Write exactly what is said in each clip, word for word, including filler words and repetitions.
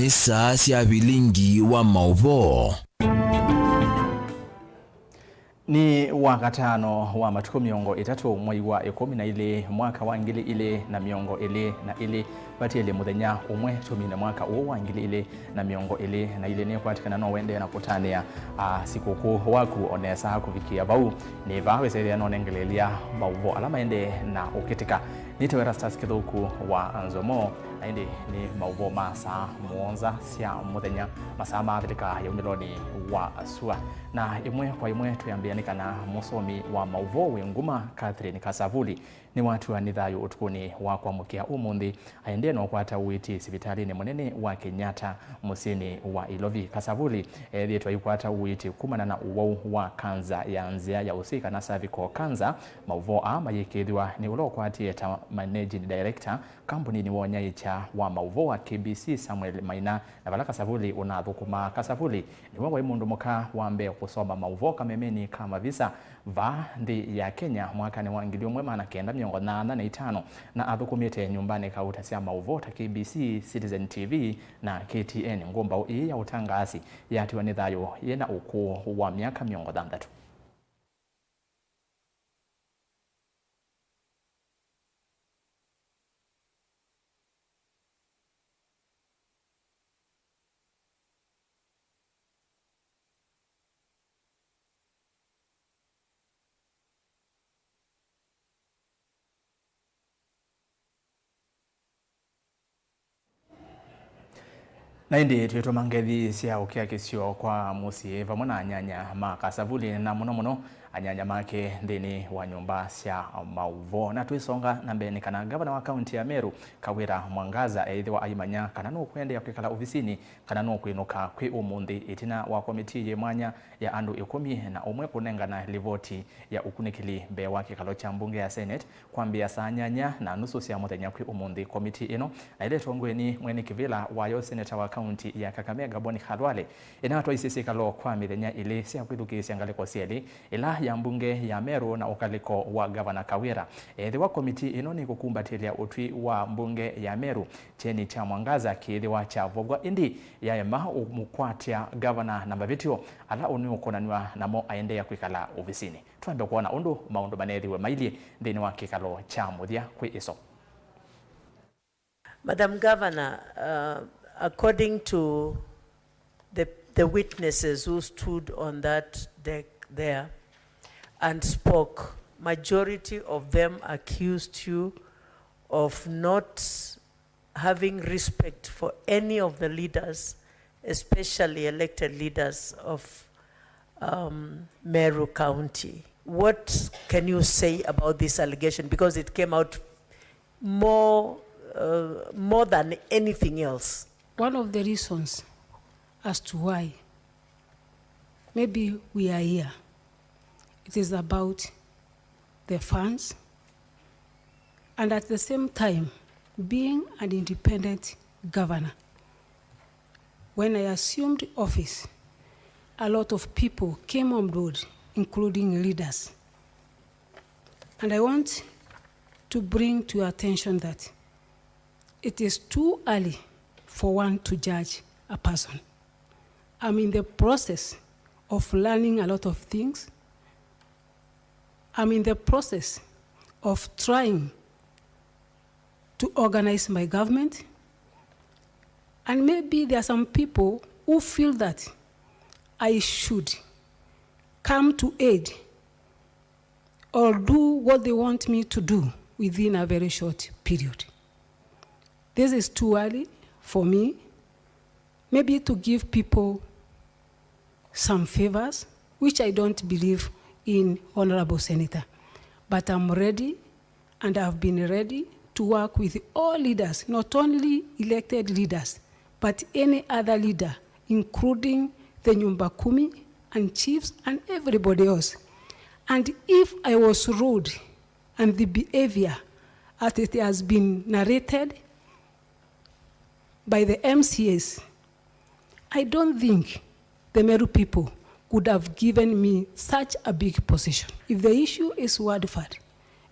Nĩ saa sya vilingi wa maũvoo. Nĩ Wakatano wa matukũ mĩongo ĩtatũ, mwei wa ĩkũmi na ilĩ, mwaka wa ngili ilĩ na mĩongo ĩlĩ na ilĩ. Vatiele mũthenya ũmwe tũmine mwaka ũũ wa ngili ilĩ na mĩongo ĩlĩ na ilĩ. Nĩkwatĩkana no ũendee na kũtanĩa, a, sikũkũ waku o nesa kũvikĩa vau. Nĩ vaa wĩsethĩa nonengeleelya maũvoo ala maendee na ũkĩtĩka. Nĩtawa Erastus Kĩthũku wa Nzomo, na ĩndĩ nĩ maũvoo ma saa mũonza sya mũthenya, masaa ma Avilika ya umĩlonĩ wa sua. Na ĩmwe kwa ĩmwe twĩambĩa nĩ kana mũsomi wa maũvoo wĩ nguma Catherine Kasavuli nĩwatiwa nĩ thayũ ũtukũnĩ wa kwamũkĩa ũmũnthĩ, aendee na ũkwata ũiiti sivitalĩnĩ mũnene wa Kenyatta mũsyĩnĩ wa Ilovi. Kasavuli ethĩĩtwe aikwata ũiiti kumana na ũwau wa kanza ya nzĩa ya ũsĩ kana cervical cancer. Maũvoo aa mayĩkĩĩthw'a nĩ ũla ũkwatie ta managing director kambuninĩ wa ũnyaĩĩkya wa maũvoo wa K B C Samuel Maina, na vala Kasavuli ũnathũkũmaa. Kasavuli nĩwe waĩ mũndũ mũka wa mbee kũsoma maũvoo kamemenĩ ka mavisa vaa nthĩ ya Kenya mwakanĩ wa ngili ũmwe maana kenda mĩongo nyanya na itano, na athũkũmĩte nyũmbanĩ kauta sya maũvoo ta K B C, Citizen T V, na K T N. Ngũmbaũ ĩĩ ya ũtangaasi yatiwa nĩ thayũ yĩna ũkũũ wa myaka mĩongo thanthatũ. Na ĩndĩ twĩtũma ngethi sya ũkiakĩsyo kwa mũsyĩ vamwe na anyanya ma Kasavuli, na mũno mũno anyanya make nthĩnĩ wa nyũmba sya maũvoo. Na twĩsonga na mbee, nĩ kana ngavana wa kaunti ya Meru, Kawira Mwangaza, eĩthĩwa aimanya kana nũkũendeea kwĩkala ovisinĩ kana nũkwĩnũka kwĩ ũmũnthĩ, ĩtina wa komitii yĩ mwanya ya andũ ĩkũmi na ũmwe kũnengana livoti ya ũkunĩkĩli mbee wa kĩkalo kya mbunge ya Senate kwambĩĩa saa nyanya na nusu sya mũthenya kwĩ ũmũnthĩ. Komitii ĩno na ĩla ĩtongoew'e nĩ mwene kĩvĩla wayo, seneta wa kaunti ya Kakamega, Boni Khalwale, ĩnatwaisye syĩkalo kwa mĩthenya ĩlĩ sya kwĩthukĩĩsya ngalĩko syelĩ, ĩla ya mbunge ya Meru na ũkalĩko wa Gavana Kawira. Ethĩwa komitii ĩno nĩkũkumbatĩlya ũtwi wa mbunge ya Meru, kyeni kya Mwangaza kĩĩthĩwa kyavovw'a, ĩndĩ yaema ũmũkwatya gavana na mavĩtyo ala ũnĩũkonanw'a namo aendeea kwĩkala ovisinĩ. Twambe kwona ũndũ maũndũ maneethĩwe mailyĩ nthĩnĩ wa kĩkalo kya mũthya kwĩ ĩso. Madam Governor, uh, according to the, the witnesses who stood on that deck there and spoke, majority of them accused you of not having respect for any of the leaders, especially elected leaders of, um, Meru County. What can you say about this allegation? Because it came out more, uh, more than anything else. One of the reasons as to why maybe we are here, it is about the funds, and at the same time, being an independent governor, when I assumed office, a lot of people came on board, including leaders. And I want to bring to your attention that it is too early for one to judge a person. I'm in the process of learning a lot of things. I'm in the process of trying to organize my government. And maybe there are some people who feel that I should come to aid or do what they want me to do within a very short period. This is too early for me, maybe to give people some favors, which I don't believe in, Honorable Senator. But I'm ready and have been ready to work with all leaders, not only elected leaders, but any other leader, including the Nyumba Kumi and chiefs and everybody else. And if I was rude and the behavior as it has been narrated by the M C As, I don't think the Meru people would have given me such a big position. If the issue is Waterford,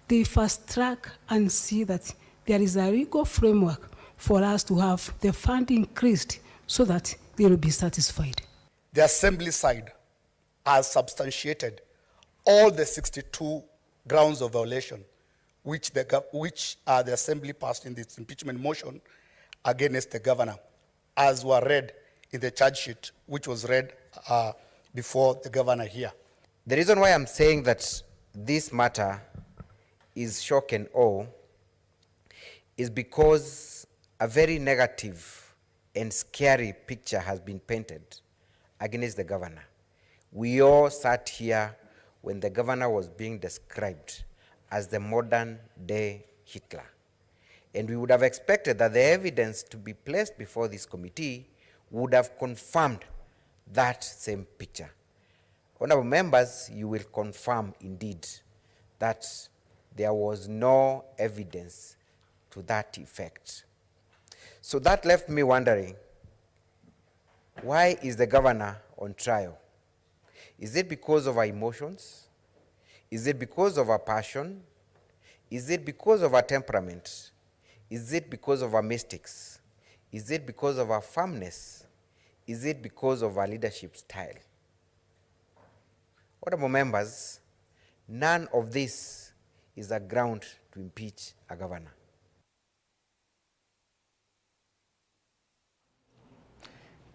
they fast track and see that there is a legal framework for us to have the fund increased so that they will be satisfied. The assembly side has substantiated all the sixty-two grounds of violation which the gov-, which, uh, the assembly passed in its impeachment motion against the governor, as were read in the charge sheet which was read, uh, before the governor here. The reason why I'm saying that this matter is shock and awe is because a very negative and scary picture has been painted against the governor. We all sat here when the governor was being described as the modern day Hitler. And we would have expected that the evidence to be placed before this committee would have confirmed that same picture. Honorable members, you will confirm indeed that there was no evidence to that effect. So that left me wondering, why is the governor on trial? Is it because of her emotions? Is it because of her passion? Is it because of her temperament? Is it because of her mistakes? Is it because of her firmness? Is it because of her leadership style? Honorable members, none of this is a ground to impeach a governor.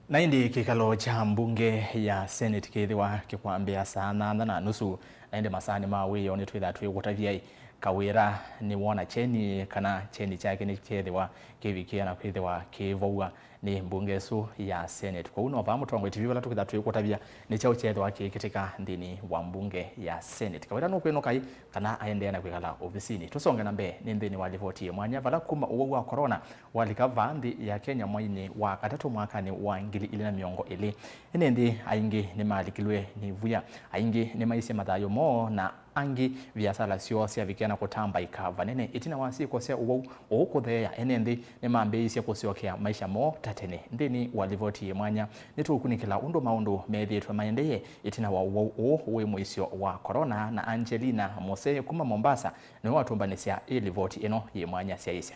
Na ĩndĩ kĩkalo kya mbunge ya Senate kĩthĩwa kĩkwambĩa saa nyanya na nusu, na ĩndĩ masaanĩ ma wĩoo nĩtwĩthaa twĩkũtavyai kawĩra nĩwona kyeni kana kyeni kyake nĩkyethĩwa kĩvikĩa na kwĩthĩwa kĩvoua nĩ mbunge ĩsu ya Senate. Kwoou no vaa Mũtongoi T V vala tũkĩtha twĩkũtavya nĩ kyaũ kyeethĩwa kĩkĩtĩka nthĩnĩ wa mbunge ya Senate. Kawĩra nũkwĩnũka ĩ kana aendee na kwĩkala ovisinĩ. Tũsonge na mbee nĩ nthĩnĩ wa livoti yĩ mwanya vala kuma ũwau wa corona walika vaa nthĩ ya Kenya mwainĩ wa katatũ mwakanĩ wa ngili ilĩ na mĩongo ĩlĩ. Ene nthĩ aingĩ nĩmalikilwe nĩ vuya, aingĩ nĩmaisye mathayũ moo na angĩ viasala syoo syavikĩa na kũtambaĩka vanene. Ĩtina wa syĩko sya ũwau ũũ kũtheea, ene nthĩ nĩmambĩĩisye kũsyokea maisha moo ta tene. Nthĩnĩ wa livoti yĩ mwanya, nĩtũũkunĩkĩla ũndũ maũndũ meethĩĩtwe maendee ĩtina wa ũwau ũũ wĩ mũisyo wa corona, na Angelina Mose kuma Mombasa nĩwe watũmbanĩsya ĩ livoti ĩno yĩ mwanya syaĩsya.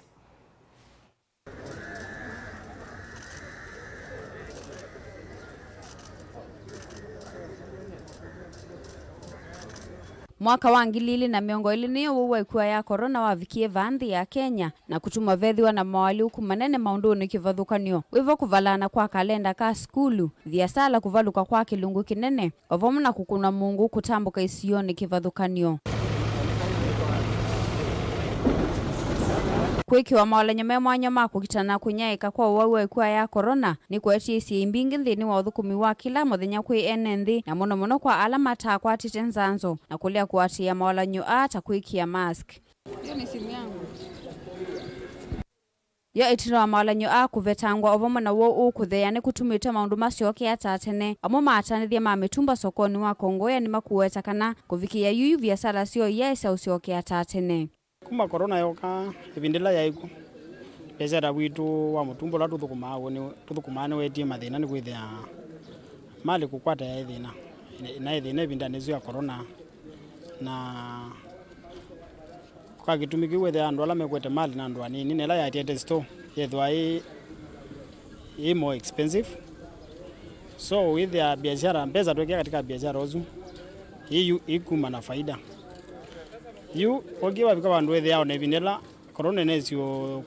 Mwaka wa ngili ilĩ na mĩongo ĩlĩ nĩyo ũwau wa ĩkua ya corona wavikie vaa nthĩ ya Kenya, na kũtuma vethĩwa na moalyũku manene maũndũnĩ kĩvathũkany'o, wĩvo kũvalana kwa kalenda ka sukulu, viasala kũvalũka kwa kĩlungu kĩnene, o vamwe na kũkũnwa mũngũ kũtambũka isionĩ kĩvathũkany'o. Kwĩkĩwa maolanyo me mwanya ma kũkitana kũnyaĩĩka kwa ũwau wa ĩkua ya corona nĩkũetie isyai mbingĩ nthĩnĩ wa ũthũkũmi wa kĩla mũthenya kwĩ ene nthĩ, na mũno mũno kwa ala mataakwatĩte nzanzo, na kũlea kũatĩĩa maolanyo aa ta kwĩkĩa mask. Hiyo ni simu yangu. Yo ĩtina wa maolanyo aa kũvetangwa o vamwe na woo ũũ kũtheea nĩkũtumĩte maũndũ masyokea ta tene. Amwe ma atanĩthya ma mĩtumba sokonĩ wa Kongowea nĩmakũweta kana kũvikĩĩa yuyu viasala syoo iyaĩsya ũsyokea ta tene. Kuma corona yoka, ĩvinda ĩla yaĩ kw'o, viasala witũ wa mũtumba ũla tũthũkũmaa w'o nĩ, tũthũkũmaa nĩwetie mathĩna nĩkwĩthĩa malĩ kũkwata yaĩ thĩna, na ĩthĩna ĩvindanĩ ĩsu ya corona, na kwa kĩtumi kĩu wĩthĩa andũ ala mekwete malĩ na andũ anini, na ĩla yatiete store yethĩwa ĩ, ĩ more expensive. So wĩthĩa biashara, mbesa twekĩa katika biashara ũsu ĩ yu ikuma na faida. Yu ũngĩ wavika vandũ wĩthĩa ona ĩvinda ĩla corona ĩnesi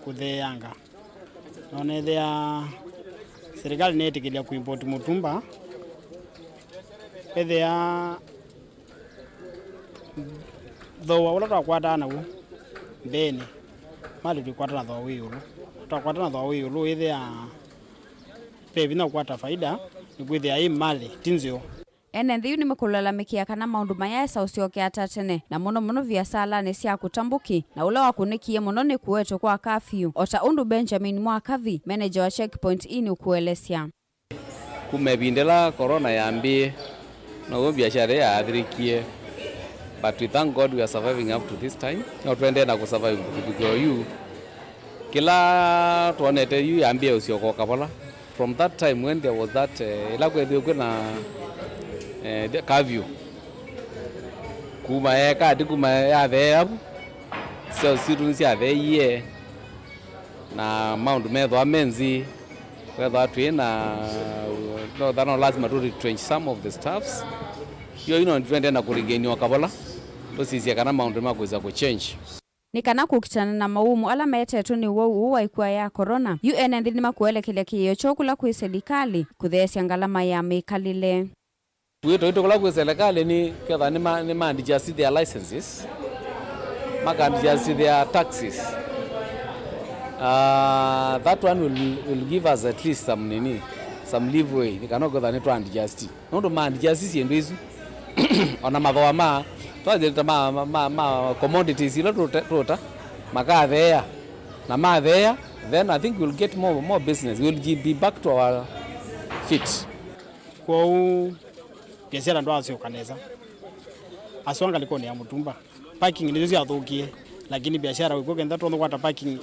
kũtheeanga, nonethĩa serikali nĩĩtĩkĩlya kũimport mũtumba, wĩthĩa thooa ũla twakwataa naw'o mbeenĩ, malĩ tũikwata na thooa wĩ ĩũlũ. Twakwata na thooa wĩ ĩũlũ, wĩthĩa ve vinya kũkwata faida, nĩkwĩthĩa ĩ malĩ ti nzeo. Ene nthĩ yu nĩmakũlalamĩkĩa kana maũndũ mayaĩsa ũsyokea ta tene, na mũno mũno viasalanĩ sya kũtambũki, na ũla wakũnĩkie mũno nĩ kũwetwa kwa kafyu, o ta ũndũ Benjamin Mwakavi, manager wa Checkpoint Inn, ũkũelesya. Kuma ĩvinda ĩla corona yambĩĩe, now'o biashara ĩyo yaathirĩkie, but we thank God we are surviving up to this time. No tũendee na kũsurvive kũvikĩa oyu. Kĩla twonete yu yambĩĩe ũsyoka o kavola. From that time when there was that, eh, ĩla kwethĩwe kwĩ na, eh, the curfew, kuma eka ati kuma yatheea vu, sales sitũ nĩsyatheeie, na maũndũ methĩwa me nzĩ, Wethwa twĩ na, no, no lazima tu retrench some of the staffs. Yo ino twende na kũregain o kavola, tũsisye kana maũndũ nĩmakwĩsa kũchange. Nĩ kana kũkitana na mawumu ala metetwe nĩ ũwau ũũ wa ĩkua ya corona, yu ene nthĩ nĩmakũelekelya kĩĩo kyoo kũla kwĩ selikalĩ kũtheesya ngalama ya mĩkalĩle. Wĩto witũ kũla kwĩ selikalĩ nĩ ketha nĩma, nĩma adjust their licenses, maka adjust their taxes. Uh, that one will, will give us at least some nini, some leeway, nĩ kana kwetha nĩtwa adjust. Nũndũ ma adjust syĩndũ isu, ona mathooa ma, twasye ta ma, ma, ma, ma commodities ila tũta, tũta, makatheea. Na matheea, then I think we'll get more, more business. We'll be back to our feet. Kwoou, biashara ndwasyoka nesa. Aswa ngalĩkonĩ ya mũtumba. Parking nĩsyo syathũkie, lakini biashara wĩkw'o kenda tũkwata parking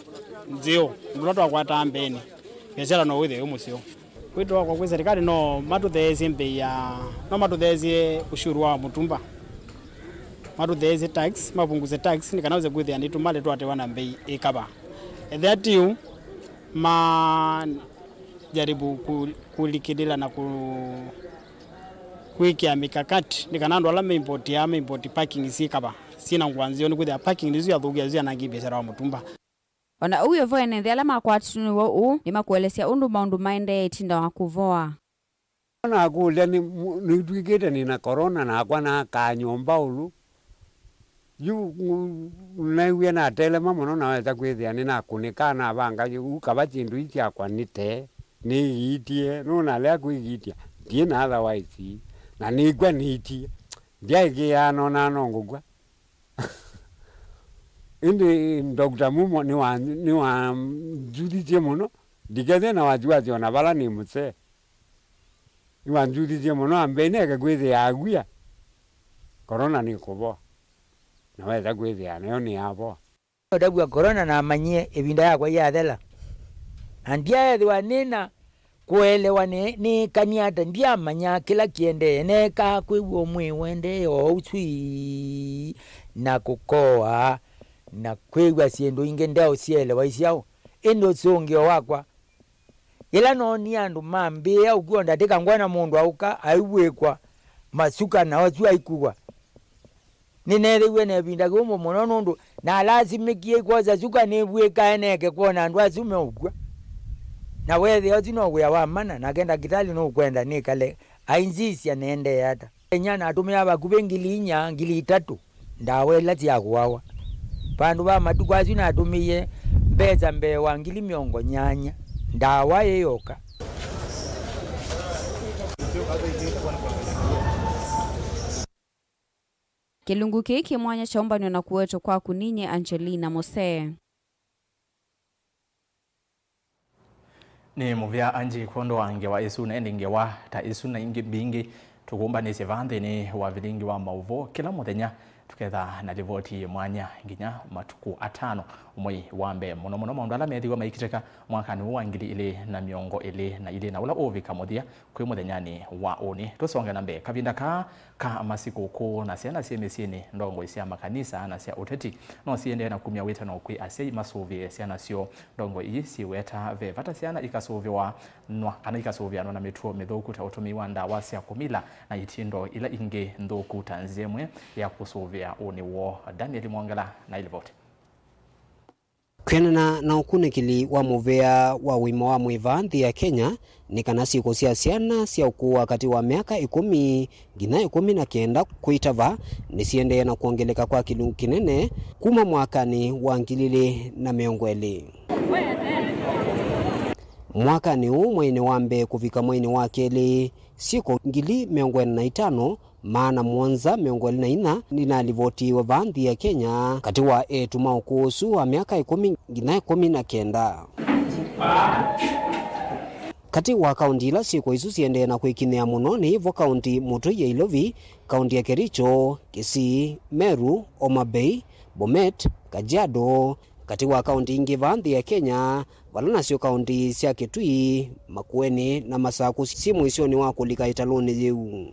nzeo, ũndũ ũla twakwataa mbeenĩ, biashara no wĩthĩe wĩ mũseo. Wĩto wakwa kwĩ serikali no matũtheesye mbei ya, no matũtheesye ushuru wa mũtumba, matũtheesye tax, mavunguse tax, nĩ kana wĩse kwĩthĩa nĩtũmale twatewa na mbei ĩkava. Ethĩa ti ũu, ma jaribu ku-, kulikĩlĩla na ku-, kwĩkĩa mikakati nĩ kana andũ ala meimpotiaa meimpoti parking syĩ kava, syĩ na ngũa nzeo, nĩkwĩthĩa parking nĩsyo syathũkia, syanangie biashara wa mũtumba. O na ũu wĩ vo, ene nthĩ ala makwatĩtwe nĩ ũwau ũũ nĩmakũelesya ũndũ maũndũ maendee ĩtina wa kũvoa. Nakũlya nĩ, nĩtw'ĩkĩte nĩ na corona nakwa nakaa nyũmba ũlũ. Yu naiw'e natelema mũno, nawesa kwĩthĩa nĩnakũnĩka, navanga yu kava syĩndũ ii syakwa nĩte, nĩiitie, nũnalea kwĩitia, ndiĩ na otherwise, na nĩkw'a nĩitie, ndyaĩkĩĩaa nonaa no ngũkw'a. Ĩndĩ Doctor Mumo nĩwa-, nĩwanzuthisye mũno, ndikethĩe na wasiwasi o na vala nĩ mũsee. Nĩwanzuthisye mũno, ambei neke kwĩthĩa awia, corona nĩkũvoa, na wesa kwĩthĩa nayo nĩyavoa. Ũtavw'a corona namanyie ĩvinda yakwa yathela, na ndyaethĩwa nĩ na kũelewa nĩ, nĩĩkany'a ata, ndyamanyaa kĩla kĩendee. Neekaa kwĩw'a mwĩĩ ũendee o ũu swii, na kũkoa, na kwĩw'a syĩndũ ingĩ ndeũsyelewa isyaũ. Ĩndĩ ũsũngĩo wakwa, yĩla noonie andũ mambĩĩa ũkw'a o ndatĩka ngwona mũndũ aũka aivw'ĩkwa masuka na asu aikuwa, nĩneethĩiwe na ĩvinda yũmũ mũno, nũndũ nalasimĩkie kwosa suka nĩvw'ĩkae neke kwona andũ asu meũkw'a. Na weethĩa ũsu no wĩa wa mana, nake ndakĩtalĩ nũkwenda nĩkale ainsisya nĩendee ata. Kenya natũmĩa vakuvĩ ngili inya, ngili itatũ ndawa ila sya kũawa. Vandũ va matukũ asu natũmĩie mbesa mbee wa ngili mĩongo nyanya ndawa ĩ yoka. Kĩlungu kĩĩ kĩ mwanya kyaũmbanw'a na kũwetwa kwaku ninyie Angelina Mosee. Nĩ mũvea Angie kwondũ wa ngewa ĩsu, na ĩndĩ ngewa ta ĩsu na ingĩ mbingĩ tũkũmbanĩsye vaa nthĩnĩ wa vilingi wa maũvoo kĩla mũthenya, tũketha na livoti mwanya nginya matukũ atano mwei wa mbee. Mũno mũno maũndũ ala methĩiwe maikitĩka mwakanĩ ũũ wa ngili ilĩ na mĩongo ĩlĩ na ilĩ, na ũla ũũvika mũthya kwĩ mũthenyanĩ wa ũnĩ. Tũsonge na mbee, kavinda kaa ka masikũkũ na syana syĩ mĩsyĩnĩ, ndongoi sya makanisa na sya ũteti no siendee na kumya wĩtano kwĩ asyai masũvĩe syana syoo. Ndongoi ii syĩweta ve vata syana ikasũvĩwa nwa kana ikasũvĩanwa na mĩtuo mĩthũku ta ũtũmĩi wa ndawa sya kũmila na itindo ila ingĩ nthũku ta nzĩa ĩmwe ya kũsũvĩa ũnĩ woo. Daniel Mwongela na ilivoti. Kwĩanana na ũkunĩkĩli wa mũvea wa ũima wa mwĩĩ vaa nthĩ ya Kenya, nĩ kana syĩko sya syana sya ũkũũ wa katĩ wa myaka ĩkũmi nginya ĩkũmi na kenda kũitava nĩsiendee na kwongeleka kwa kĩlungu kĩnene kuma mwakanĩ wa ngili ilĩ na mĩongo ĩlĩ. Mwakanĩ ũũ, mweinĩ wa mbee kũvika mweinĩ wa kelĩ, syĩko ngili mĩongo ĩna na itano maana mũonza mĩongo ĩlĩ na inya nĩnalivotiiwe vaa nthĩ ya Kenya katĩ wa eĩtu ma ũkũũ ũsu wa myaka ĩkũmi nginya ĩkũmi na kenda. Katĩ wa kaũnti ila syĩko isu siendee na kwĩkinyĩa mũno nĩ vo kaũnti mũtũi ya Ilovi, kaũnti ya Kericho, Kisii, Meru, Homa Bay, Bomet, Kajiado, katĩ wa kaũnti ingĩ vaa nthĩ ya Kenya, vala nasyo kaũnti sya Kitui, Makueni na Masaku syĩ mũisyonĩ wa kũlika ĩtalũnĩ yĩu.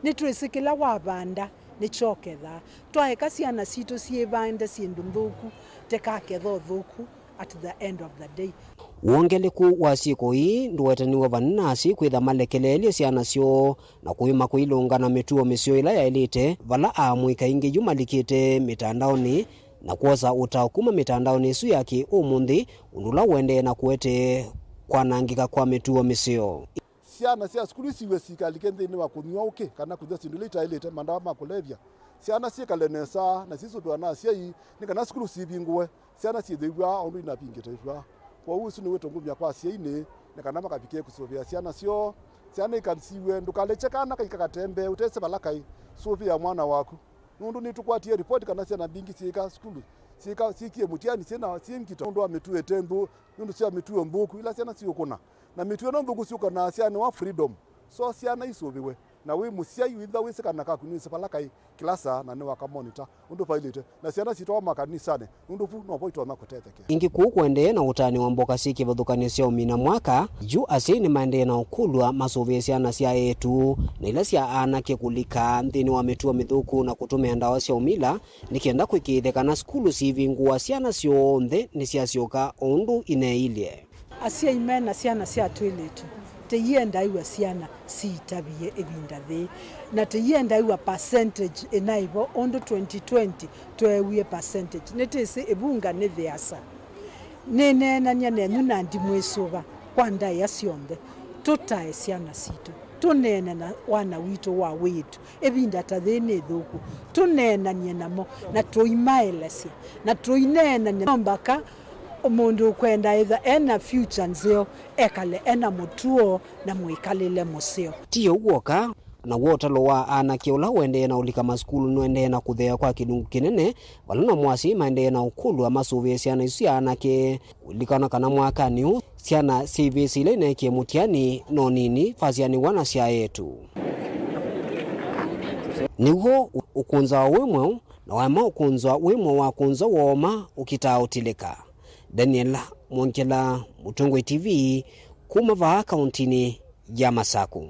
Nĩtwĩsĩ kĩla wavanda nĩkyo ũkethaa. Twaeka syana sitũ syĩvande syĩndũ nthũku, tũkaketha ũthũku at the end of the day. Wongelekũ wa syĩko ii ndũwetanĩw'a vanene na asyai kwĩtha malekeleelye syana syoo na kũima kũilũnga na mĩtuo mĩseo ĩla yaĩlĩte, vala aamũi kaingĩ yu malikĩte mĩtandaonĩ na kwosa ũtao kuma mĩtandaonĩ ĩsu ya kĩ-ũmũnthĩ, ũndũ ũla ũendee na kũete kwanangĩka kwa mĩtuo mĩseo. Syana sya sukulu isiw'e sikalike nthĩnĩ wa kũnyw'a ũkĩ kana kũnyw'a syĩndũ ila itaĩlĩte, mandawa ma kũlevya. Syana syĩkale nesa na syĩsũvĩwa na asyai nĩ kana sukulu sivingũwe, syana syĩthĩw'a o ũndũ inavingĩte ĩvw'a. Kwoou ũsu nĩ wĩtũngũmya kwa asyai nĩ, nĩ kana makavikĩe kũsũvĩa syana syoo. Syana ikansiw'e, ndũkalekye kana kaika katembee ũtesĩ vala kaĩ. Sũvĩa mwana waku. Nũndũ nĩtũkwatie ripoti kana syana mbingĩ syĩka sukulu, syĩka, syĩkie mũtiani syĩ na, syĩ ngito nũndũ wa mĩtuo ĩte nthũ, nũndũ sya mĩtuo nthũku ila syana siũkũna. Na mĩtuo ĩno nthũku syũkanaa syanewa freedom. So syana isũvĩwe. Na wĩ mũsyai, wĩthĩwa wĩsĩ kana kaku nĩwĩsĩ vala kaĩ kĩla saa na nĩwakamonita ũndũ vailĩte. Na syana sitwawa makanisanĩ, nũndũ vu novo itonya kũtetheka. Ĩngĩ kũu kũendee na ũtanĩwa mboka syĩ kĩvathũkany'o sya ũmina mwaka, yu asyai nĩmaendee na ũkũlw'a masũvĩe syana sya eĩtu na ila sya anake kũlika nthĩnĩ wa mĩtuo mĩthũku na kũtũmĩa ndawa sya ũmila nĩ kenda kũĩkĩĩthya kana sukulu sivingũwa syana syonthe nĩsyasyoka o ũndũ ineeilye. Asyai me na syana sya twĩlĩtu, tũiendaĩw'a syana siitavye ĩvinda yĩĩ, na tũiendaĩw'a percentage ĩnaĩ vo ũndũ twenty twenty tweewie percentage. Nĩtwĩsĩ ĩvunga nĩthĩasa. Nĩneenany'a nenyu na ndimwĩsũva kwa ndaĩa syonthe. Tũtae syana sitũ, tũneene na wana witũ wa wĩĩtu. Ĩvinda ta yĩĩ nĩ ĩthũku, tũneenany'e namo na tũimaelesya na tũineenany'a no mbaka mũndũ ũkwenda ethwa e na future nzeo ekale e na mũtuo na mwĩkalĩle mũseo. Ti ũu w'oka, naw'o ũtalo wa anake ũla ũendee na ũlika masukulu nũendee na kũtheea kwa kĩlungu kĩnene, vala namo asyai maendee na ũkũlw'a masũvĩe syana isu sya anake. Kũlilikana kana mwakanĩ ũũ, syana sya ivĩsĩ ila ineekie mũtiani no nini vasyanĩw'a na sya eĩtu. Nĩw'o ũ-, ũkũnza wa wĩ mweũ, na waema ũkũnzwa wĩ mweũ wa kũnzwa wooma ũkitaa ũtilĩka. Daniel Mwongela, Mũtongoi T V, kuma vaa kauntinĩ ya Masaku.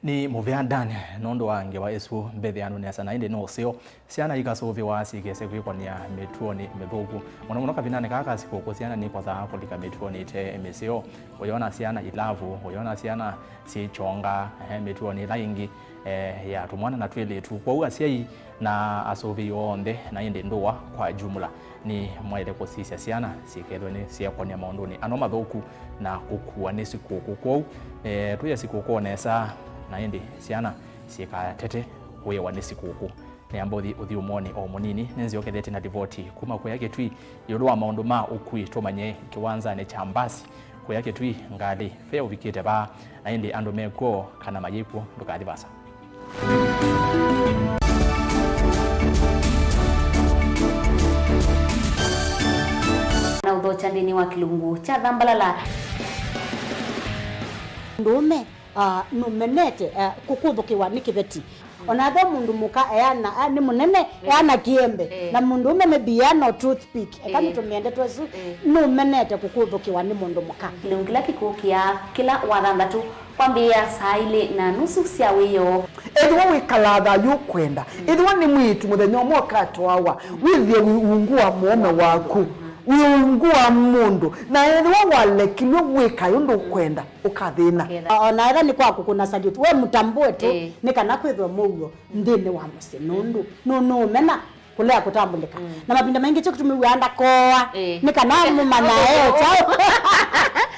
Nĩ mũvea Dan nũndũ wa ngewa ĩsu mbĩthĩanu nesa, na ĩndĩ nĩ ũseo. Syana ikasũvĩwa syĩkĩĩsye kwĩkony'a mĩtuonĩ mĩthũku. Mũno mũno kavindanĩ kaa ka sikũkũ, syana nĩikosaa kũlika mĩtuonĩ ĩte mĩseo. Ũyona syana ilavu, ũyona syana syĩkyonga, eh, mĩtuonĩ ĩla ĩngĩ, eh, ya tũmwana na twĩlĩtu. Kwoou asyai na asũvĩi onthe, na ĩndĩ ndũa kwa jumla, nĩ mwaĩle kũsisya syana syĩkethwe nĩ syeekony'a maũndũnĩ ano mathũku na kũkuwa nĩ sikũkũ. Kwoou, eh, twĩe sikũkũ nesa, na ĩndĩ syana syĩkatete kũĩwa nĩ sikũkũ. Nĩamba ũthi ũthyũmũonĩ o mũnini, nĩnzyokethete na livoti kuma kũya Kĩtui ĩũlũ wa maũndũ ma ũkui. Tũmanye kĩwanzanĩ kya mbasi kũya Kĩtui, ngalĩ ve ũvikĩte vaa, na ĩndĩ andũ mekw'o kana mayĩkw'o, ndũkathi vasa. Na ũthokya nthĩnĩ wa kĩlungu kya thambalala. Mũndũũme, ah, nũmenete, ah, kũkũthũkĩwa nĩ kĩveti. Ona ethĩwa mũndũ mũka eana, ah, nĩ mũnene, eana kĩembe. Eh. Na mũndũũme maybe eana o toothpick. Eka, eh, nĩtũmĩe ndeto ĩsu. Eh. Nũmenete kũkũthũkĩwa nĩ mũndũ mũka. Kĩlungu kĩla kĩkũkĩa kĩla wathanthatũ kwambĩĩa saa ilĩ na nusu sya wĩoo. Ethĩwa wĩkalaa thayũ ũkwenda, ethĩwa nĩ mwĩĩtu mũthenya ũmwe ũkatwawa, wĩthĩe wĩ ungu wa mũũme waku, wĩ ungu wa mũndũ, na ethĩwa walekilwe wĩkae ũndũ ũkwenda, ũkathĩna. Ũkethĩa. O-, ona ethĩwa nĩ kwa kũkũna salute, we mũtambũe tu, ĩĩ, nĩ kana kwĩthwe mũuo nthĩnĩ wa mũsyĩ, nũndũ nũ-, nũũmena kũlea kũtambũlĩka. Mm. Na mavinda maingĩ kyo kĩtumi wĩaa ndakoa, ĩĩ, nĩ kana mũmanya e kyaũ.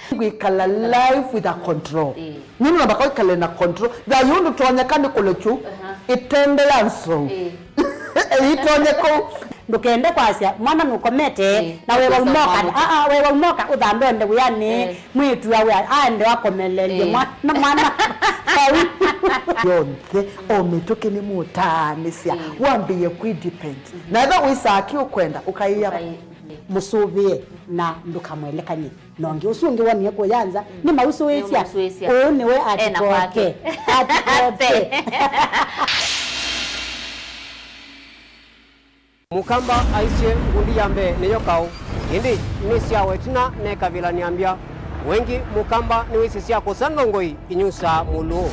Kwĩkala life with a control. Ĩĩ. Nũndũ namba kwĩkale na control. Thayũ ũndũ tonyeka nĩ kũlekyu, aha, ĩtende ya nsou. Ĩĩ. Ĩitonye kũu. Ndũkende kwasya mwana nũkomete, ĩĩ, na wewa ũkosa umoka, mwana. Aa, wewa umoka ũthambe ende wĩanĩ. Ĩĩ. Mwĩĩtu awe aende akomelelye, ĩĩ, mwana, mwana. Yonthe, o mĩtũkĩ nĩ mũtaanĩsya, ĩĩ, wambĩĩe kwĩ depend. Mhm. Na ethĩwa wĩsaa kĩ ũkwenda, ũkaĩa. Ũkaĩ-, ĩĩ, mũsũvĩe na ndũkamwelekany'e na ũngĩ. Ũsu ũngĩ wonie kũya nza, mm, nĩ mausũĩsya. Nĩ mausũĩsya. Ũũ nĩwe ena atikote. Kwake. Atikote. Mũkamba aisye, ngundi ya mbee nĩyo kaũ, ĩndĩ nĩ sya wetina nekavĩla nĩambya. Wengĩ mũkamba nĩwĩsĩ sya kũsa ndongoi inyusaa mũlũũ.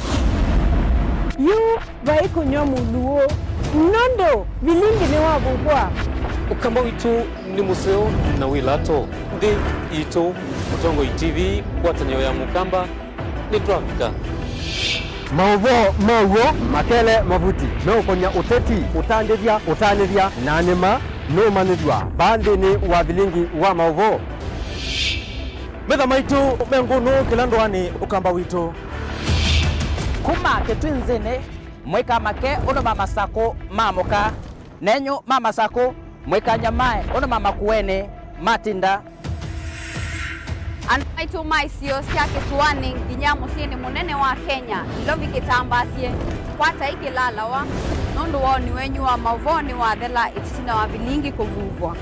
Yu vai kũnyw'a mũlũũ, nũndũ vilingi nĩwavukwa. Ũkamba witũ nĩ mũseo na wĩ lato. Nthĩ itũ, Mũtongoi T V, ngwatanĩo ya Mũkamba, nĩtwavika. Maũvoo ma w'o, makele, mavuti meũkony'a ũteti, ũtandĩthya, ũtanĩthya, na nĩma nũũmanyĩthw'a vaa nthĩnĩ wa vilingi wa maũvoo. Metha maitũ me ngũnũ kĩla ndũanĩ Ũkamba witũ. Kuma Kĩtwinzĩnĩ, mũikamake ũndũ ma Masakũ maamũka, nenyu ma Masakũ, mũikanyamae ũndũ ma Makuenĩ matinda. Andũ maitũ ma isio sya kĩsũanĩ nginya mũsyĩnĩ mũnene wa Kenya, Nairobi kĩtambaasye, kwatai kĩlalawa, nũndũ woni wenyu wa maũvoo nĩwathela ĩtina wa vilingi kũvuvwa.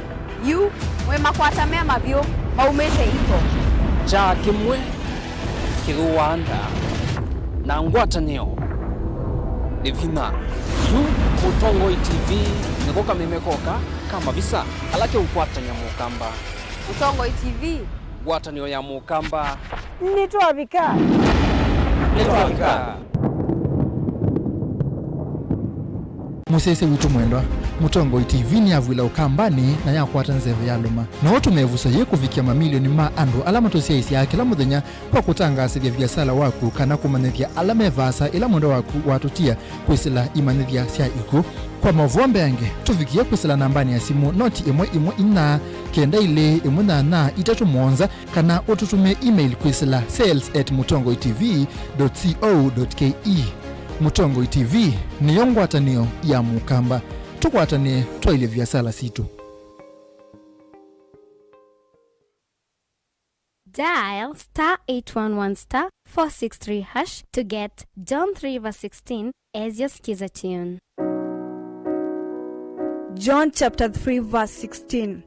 Yu, mwĩ makwata me mavyũ, maumĩte iko. Kyaa kĩmwe kĩthũaa nda, na ngwatanĩo nĩ vinya. Yu, Mũtongoi T V nĩko kameme koka ka mavisa ala keũkwatany'a Mũkamba. Mũtongoi T V. Ngwatanĩo ya Mũkamba. Nĩtwavika. Nĩtwavika. Mũsyaĩĩsya witũ mwendwa, Mũtongoi T V nĩyavw'ĩla Ũkambanĩ na yakwata nzeve yalũma. No ũtũme ĩvuso yĩĩ kũvikĩa mamilioni ma andũ ala matũsyaĩĩsyaa kĩla mũthenya kwa kũtangaasĩthya viasala waku kana kũmanyĩthya ala me vaasa ĩla mwendwa waku watũtia kwĩsĩla imanyĩthya sya ikw'ũ. Kwa maũvoo mbeange, tũvikĩe kwĩsĩla nambanĩ ya simũ noti ĩmwe ĩmwe inya, kenda ilĩ, ĩmwe nyanya, itatũ mũonza, kana ũtũtũmĩe email kwĩsĩla sales at mũtongoi T V dot co dot K E. Mũtongoi T V nĩyo ngwatanĩo ya Mũkamba. Tũkwatanĩe twaĩlye viasala sitũ. Dial star eight one one star four six three hash to get John three verse sixteen as your skiza tune. John chapter three verse sixteen.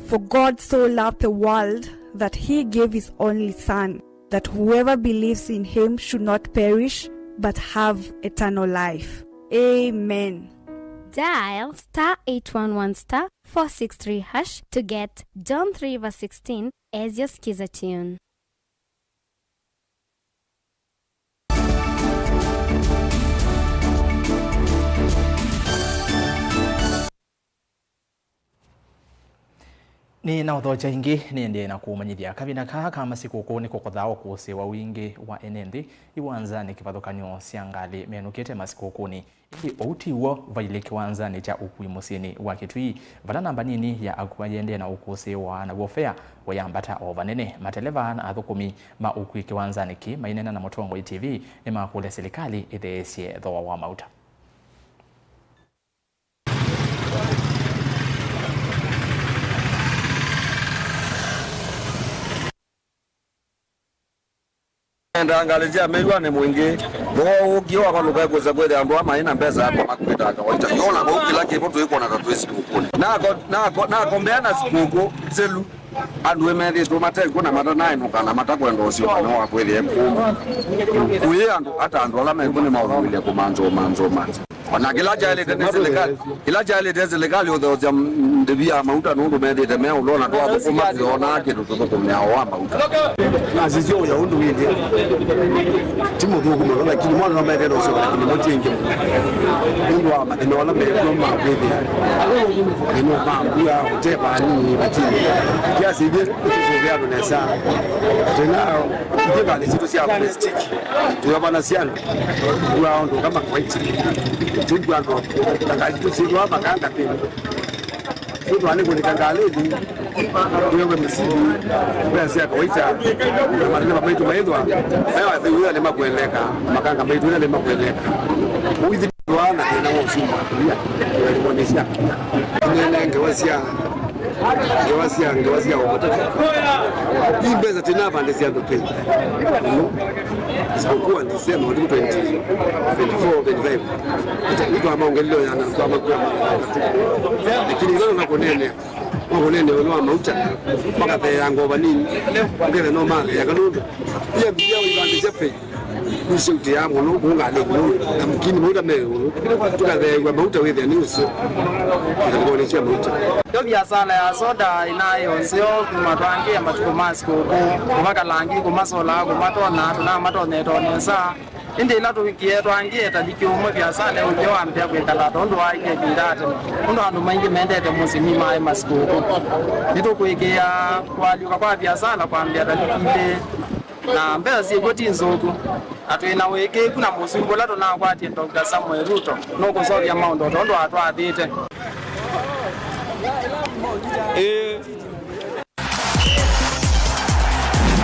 For God so loved the world that he gave his only Son, that whoever believes in him should not perish but have eternal life. Amen. Dial star eight one one star four six three hash to get John three verse sixteen as your skiza tune. Nĩ na ũthokya ĩngĩ, nĩendee na kũmanyĩthya kavinda kaa ka masikũkũ nĩ kũkothaa ũkũsĩ wa wingĩ wa ene nthĩ iwanzanĩ kĩvathũkany'o sya ngalĩ menũkĩte masikũkũnĩ. Ĩndĩ ũu ti w'o vailye kĩwanzanĩ kya ũkui mũsyĩnĩ wa Kitui, vala namba nini ya akua yĩendee na ũkũsĩ wa naw'o fea ũyambata o vanene. Mateleva na athũkũmi ma ũkui kĩwanzanĩ kĩĩ maineena na Mũtongoi T V nĩmakũlya silikalĩ ĩtheesye thooa wa mauta. Endaa ngalĩ sya mĩw'a nĩ mwingĩ. Thooa ũũkie wavalũka ĩkũsa kwĩthĩa andũ aa maĩ na mbesa yakwa makuĩtaa kawaita. Yona vau kĩla kĩvo tũikwona ta twĩ sikũkũnĩ. Nako, nako, nakombea na sikũkũ selu. Andũ ĩmethĩtwe matekw'o na matanaenũka na matakwenda ũsyũkana wa kwĩthĩa kũũ. Kũyĩ andũ ata andũ ala mekw'o nĩmaũthũĩlya kũmanza ũmanza ũmanza. O na kĩla kyaĩlĩte nĩ silikalĩ, kĩla kyaĩlĩte silikalĩ ũtheũsya ndĩvi ya mauta nũndũ methĩĩte me ũlũ, na twathũkũma tũyonaa kĩndũ tũthũkũmĩawa wa mauta. Nasisya ũya ũndũ wĩthĩa ti mũthũku mũno, lakini mwana no methe no sio, lakini mo ti ĩngĩ mũno. Nũndũ wa mathĩna ala mekw'o ma kwĩthĩa, mathĩna ma mbua, ũtee vanini, lakini kiasi ithyĩ tũsũvĩa andũ nesa. Tena ithyĩ ngalĩ sitũ sya plastic. Tũyovana syana, kua ũndũ kama kwaiti. Tĩkua andũ, tangazi tũsyĩtwa makanga pĩnĩ. Tũtwa nĩ kũlika ngalĩnĩ, tũyove mĩsili, mbea sya kawaita, na manene maitũ maithwa, mea thĩwĩa nĩ makweleka, makanga maitũ nĩ makweleka. Ũithi twa na thĩna wa ũsuma, kuya, kũlika nĩ sya kuya. Nene ngewa sya Ngewa sya, ngewa sya ũvata. Ii mbesa tinavandĩsya andũ pei. Mũno. Isipokuwa December, twenty, twenty-four, twenty-five. Nĩtwamaongelile yana, twamakuwa. Lakini ila na kũnene, wa kũnene ũlũ wa mauta, makatheea ngova nini, ũkethe no matheea kanũndũ. Pia mbia ũivandĩsya pei. Nĩsyautĩaa mũno kũu ngalĩnĩ, na mũkini mauta me ĩũlũ, tũkatheew'a mauta wĩthĩa nĩ ũseo ĩthakonĩ sya mauta. Yo viasala ya soda ĩnaĩ o nzeo kuma twangĩe matukũ ma sikũkũ, kũmakalangi, kũmasolaa, kũmatona, tũnamatonyete o nesa. Ĩndĩ ĩla tũvikĩe, twaangie taliki ũmwe viasala ũngĩ wambĩa kwĩkala tondũ waĩle ĩvinda ya tene, nũndũ andũ maingĩ mendete mũsyĩ nĩmaĩ masikũkũ. Nĩtũkũĩkĩĩa kũalyũka kwa viasala kwambĩa taliki ilĩ, na mbesa syĩkw'o ti nzũku, na twĩ na ũĩkĩĩku na mũsumbĩ ũla tũnakwatie, Doctor Samuel Ruto, nũkũseũvya maũndũ o tondũ atwathĩte. Ĩĩ.